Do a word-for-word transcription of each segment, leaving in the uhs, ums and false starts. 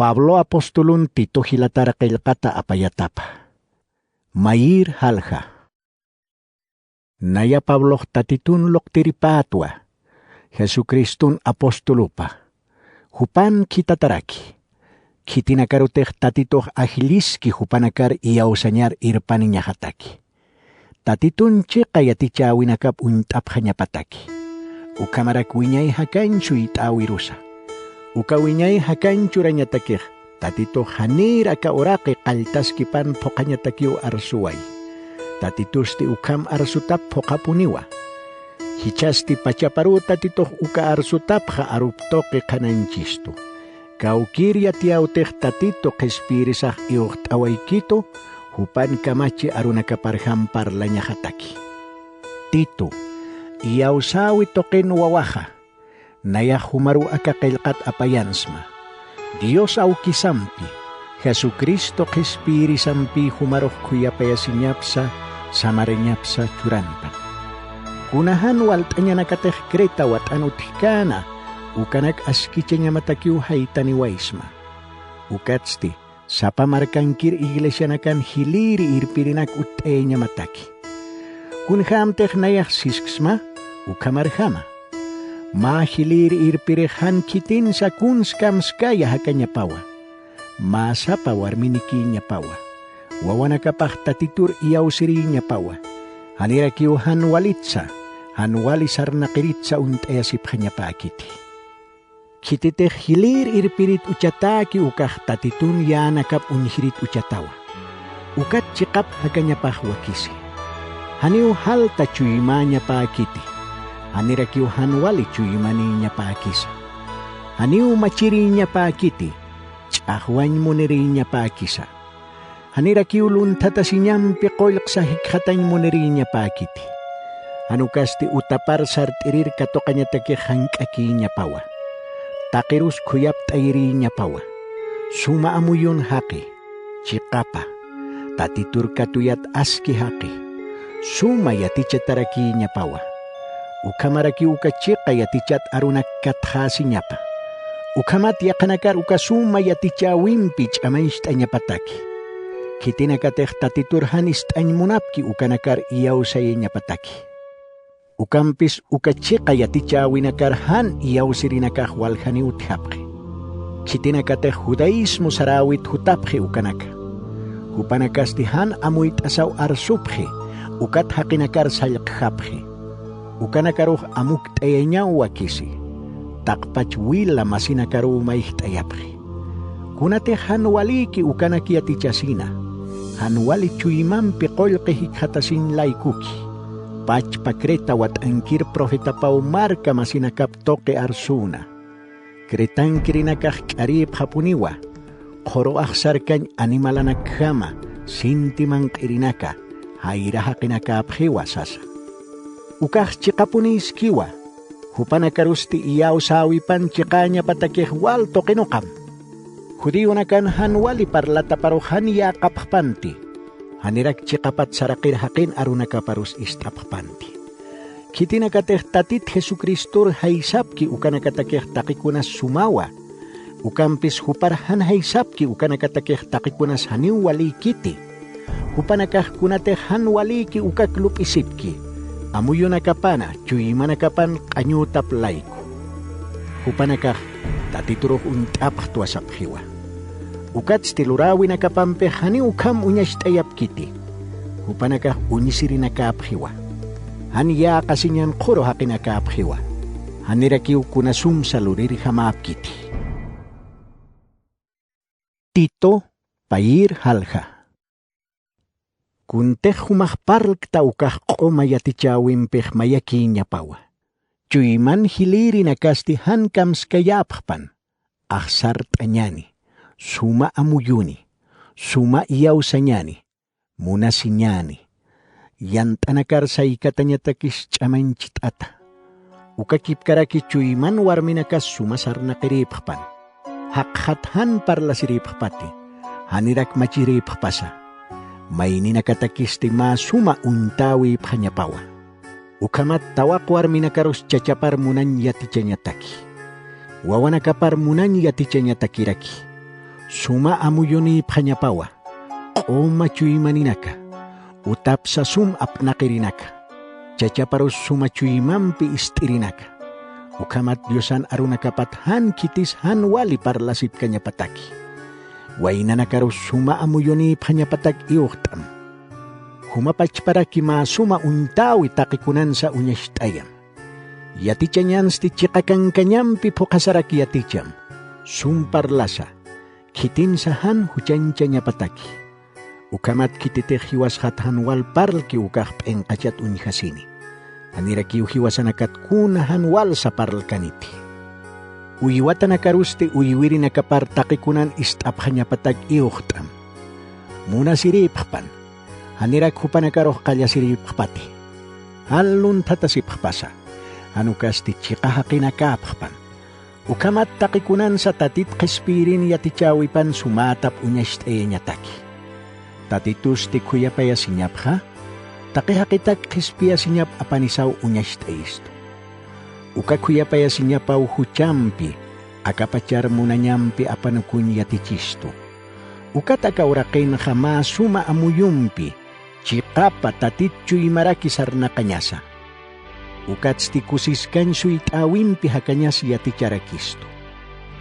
Pablo apostolun Tito jilatar qillqata apayatapa. Mayir jalja. Naya Pablox Tatitun luqtiripätwa, Jesucristun apostolupa, jupan khitataraki. Khitinakarutix Tatitux ajlliski jupanakar iyawsañar irpaniñaxataki. Tatitun chiqa yatichäwinakap uñt'apxañapataki. Ukhamarak wiñay jakañ suyt'äwirusa. Uka wiñay jakañ churañatakix, Tatitux janïr aka uraqi qalltaskipan phuqhañatakiw arsuway. Tatitusti ukham arsutap phuqhapuniwa. Jichhasti pachaparuw Tatitux uka arsutapxa arup tuqi qhanañchistu. Kawkïr yatiyäwtix Tatitu qhispiyirisax iwxt'awaykitu, jupan kamachi arunakaparjam parlañaxataki. Tito, iyawsäwi tuqin wawaxa, nayax jumaruw aka qillqat apayansma. Dios awkisampi, Jesucristo qhispiyirisampï jumarux khuyapayasiñapsa, samarañapsa churanpan. Kuna jan walt'añanakatix Creta wat'an utjkäna, ukanak askichañamatakiw jaytaniwaysma. Ukatsti, sapa markankir iglesianakan jilïri irpirinak utt'ayañamataki. Kunjämtix nayax sisksma, ukhamarjama. Mä jilïri irpirix jan khitinsa kuns kamskaya jakañapawa. Mä sapa warminikïñapawa. Wawanakapax Tatitur iyawsirïñapawa. Janirakiw jan walitsa, jan wali sarnaqiritsa uñt'ayasipxañapäkiti. Khititix jilïr irpirit uchatäki ukax Tatitun yänakap uñjirit uchatawa. Ukat chiqap jakañapax wakisi. Janiw jalta chuymäñapäkiti. Janirakiw jan wali chuymanïñapäkisa. Janiw machirïñapäkiti. Ch'axwañ munirïñapäkisa. Janirakiw lunthatasiñampi qullqsa jikxatañ munirïñapäkiti. Jan ukasti utapar sart'irir katuqañatakix jank'akïñapawa. Taqirus khuyapt'ayirïñapawa. Suma amuyun jaqi, chiqapa, Tatitur katuyat aski jaqi, suma yatichatarakïñapawa. Ukhamarakiw uka chiqa yatichat arunak katxäsiñapa. Ukhamat yaqhanakar uka suma yatichäwimpi ch'amañcht'añapataki. Khitinakatix Tatitur jan ist'añ munapki ukanakar iyawsayañapataki. Ukampis uka chiqa yatichäwinakar jan iyawsirinakax waljaniw utjapxi. Khitinakatix judaísmo saräwit jutapxi ukanaka. Jupanakasti jan amuyt'asaw arsupxi, ukat jaqinakar sallqjapxi. Ukanakarux amukt'ayañaw wakisi. Taqpach wila masinakaruw mayjt'ayapxi. Kunatix jan walïki ukanak yatichasina, jan wali chuymampi qullqi jikxatasiñ laykuki. Pachpa Creta wat'ankir profetapaw marka masinakap tuqi arsüna. Cretankirinakax k'arïpxapuniwa, qhuru axsarkañ animalanakjama, sinti manq'irinaka, jayra jaqinakäpxiwa sasa. Ukax chiqapunïskiwa, jupanakarusti iyawsäwipan chiqäñapatakix wal tuqinuqam. Judionakan jan wali parlataparux jan yäqapxpanti, janirak chiqapat saraqir jaqin arunakaparus ist'apxpanti. Khitinakatix Tatit Jesucristor jaysapki ukanakatakix taqikunas sumawa, ukampis jupar jan jaysapki ukanakatakix taqikunas janiw walïkiti. Jupanakax kunatix jan walïki ukak lup'isipki, amuyunakapana, chuymanakapan q'añütap layku. Jupanakax Tatiturux uñt'apxtwa sapxiwa. Ukatsti luräwinakapampix janiw ukham uñacht'ayapkiti. Jupanakax uñsirinakäpxiwa. Jan yäqasiñan qhuru jaqinakäpxiwa. Janirakiw kuna sumsa lurirjamäpkiti. Tito, payïr jalja. Kuntix jumax parlkta ukax q'uma yatichäwimpix mayakïñapawa. Chuyman jilïrinakasti jan kamskayäpxpan, axsart'añani, suma amuyuni, suma iyawsañani, munasiñani, yant'anakar saykatañatakis ch'amañcht'ata. Ukakipkaraki chuyman warminakas suma sarnaqirïpxpan. Jaqxat jan parlasirïpxpati, janirak machirïpxpasa. Mayninakatakisti mä suma uñtäwïpxañapawa. Ukhamat tawaq warminakarus chachapar munañ yatichañataki. Wawanakapar munañ yatichañatakiraki. suma amuyunïpxañapawa, q'uma chuymaninaka, utapsa sum apnaqirinaka, chachaparus suma chuymampi ist'irinaka, ukhamat Diosan arunakapat jan khitis jan wali parlasipkañapataki. Waynanakarus suma amuyunïpxañapatak iwxt'am. Juma pachparaki mä suma uñtäwi taqikunansa uñacht'ayam. Yatichañansti chiqa kankañampi phuqhasarak yaticham, sum parlasa, khitinsa jan juchañchañapataki. Ukhamat khititix jiwasxat jan wal parlki ukax p'inqachat uñjasini. Janirakiw jiwasanakat kuna jan walsa parlkaniti. Uywatanakarusti uywirinakapar taqikunan ist'apxañapatak iwxt'am. Munasirïpxpan, janirak jupanakarux qallasirïpxpati. Jan lunthatasipxpasa, jan ukasti chiqa jaqinakäpxpan. Ukhamat taqikunansa Tatit qhispiyirin yatichäwipan sumätap uñacht'ayañataki. Tatitusti khuyapayasiñapxa, taqi jaqitak qhispiyasiñap apanisaw uñacht'ayistu. Uka khuyapayasiñapaw juchampi, akapachar munañampi apanukuñ yatichistu. Ukat aka uraqinxa mä suma amuyumpi, chiqapa Tatit chuymaraki sarnaqañasa. Ukatsti kusiskañ suyt'äwimpi jakañas yaticharakistu.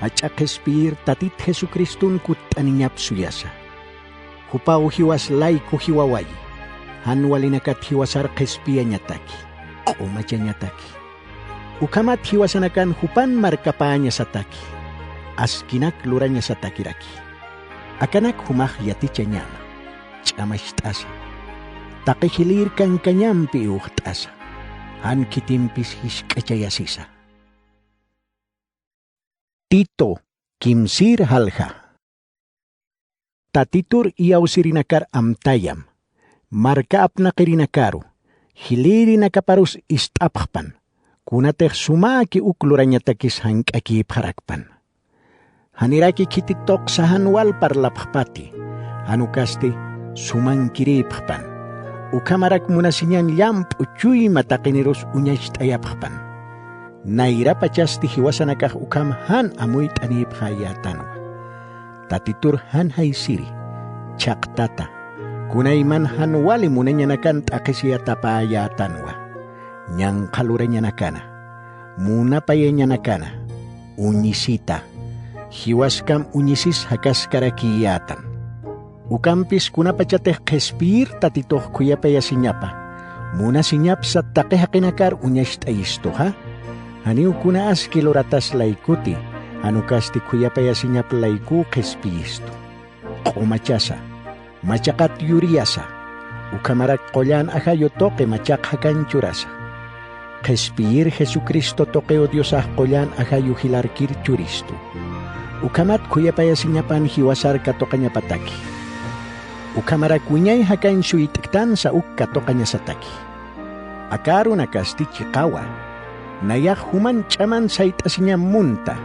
Jach'a qhispiyir Tatit Jesucriston kutt'aniñap suyasa. Jupaw jiwas layku jiwawayi, jan walinakat jiwasar qhispiyañataki, q'umachañataki. Ukhamat jiwasanakan jupan markapäñasataki, askinak lurañasatakiraki. Akanak jumax yatichañama, ch'amacht'asa, taqi jilïr kankañampi iwxt'asa, jan khitimpis jisk'achayasisa. Tito, kimsïr jalja. Tatitur iyawsirinakar amtayam, marka apnaqirinakaru, jilïrinakaparus ist'apxpan, kunatix sumäki uk lurañatakis jank'akïpxarakpan. Janiraki khiti tuqsa jan wal parlapxpati, jan ukasti sumankirïpxpan. Ukhamarak munasiñan llamp'u chuyma taqinirus uñacht'ayapxpan. Nayrapachasti jiwasanakax ukham jan amuyt'anïpxäyätanwa. Tatitur jan jaysiri, chhaqtata, kunayman jan wali munañanakan t'aqhisiyatapäyätanwa. Ñanqha lurañanakana, munapayañanakana, uñisita, jiwaskam uñisis jakaskarakïyätan. Ukampis kunapachatix qhispiyir Tatitux khuyapayasiñapa, munasiñapsa taqi jaqinakar uñacht'ayistuxa, janiw kuna aski luratas laykuti, jan ukasti khuyapayasiñap laykuw qhispiyistu. Q'umachasa, machaqat yuriyasa, ukhamarak qullan ajayu tuqi machaq jakan churasa. Qhispiyir Jesucristo tuqiw Diosax qullan ajayu jilarkir churistu. Ukhamat khuyapayasiñapan jiwasar katuqañapataki. Ukhamarak wiñay jakañ suyt'ktansa uk katuqañasataki. Aka arunakasti chiqawa, nayax juman ch'aman sayt'asiñam munta.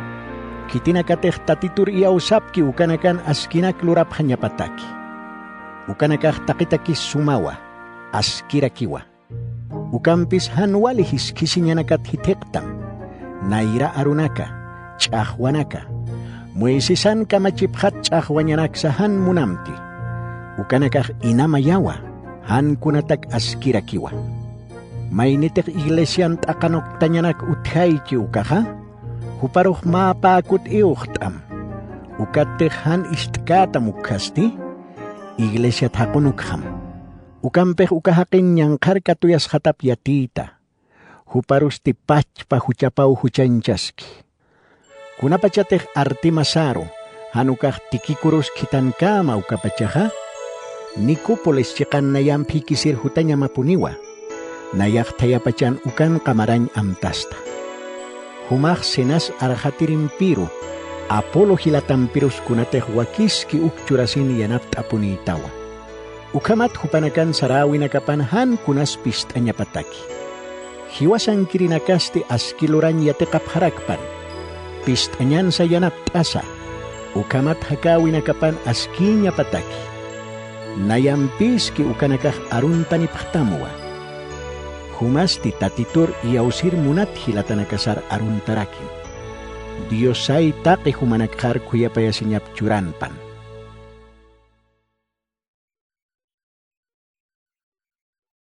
Khitinakatix Tatitur iyawsapki ukanakan askinak lurapxañapataki. Ukanakax taqitakis sumawa, askirakiwa. Ukampis jan wali jiskhisiñanakat jithiqtam, nayra arunaka, ch'axwanaka, Moisesan kamachipxat ch'axwañanaksa jan munamti. Ukanakax inamayawa, jan kunatak askirakiwa. Maynitix iglesian t'aqanuktañanak utjayki ukaxa, juparux mä päkut iwxt'am. Ukattix jan ist'kätam ukkhasti, iglesiat jaqunukxam. Ukampix uka jaqin ñanqhar katuyasxatap yatiyta. Juparusti pachpa juchapaw juchañchaski. Kunapachatix Artemasaru, jan ukax Tiquicurus khithankäma ukapachaxa, Nicópolis chiqan nayamp jikisir jutañamapuniwa, nayax thayapachan ukan qamarañ amtasta. Jumax Zenas arxatirimpiru, Apolo jilatampirus kunatix wakiski uk churasin yanapt'apunïtawa. Ukhamat jupanakan saräwinakapan jan kunas pist'añapataki. Jiwasankirinakasti aski lurañ yatiqapxarakpan. Pist'añansa yanapt'asa, ukhamat jakäwinakapan askïñapataki. Nayampïski ukanakax aruntanipxtamwa. Jumasti Tatitur iyawsir munat jilatanakasar aruntarakim. Diosay taqi jumanakxar khuyapayasiñap churanpan.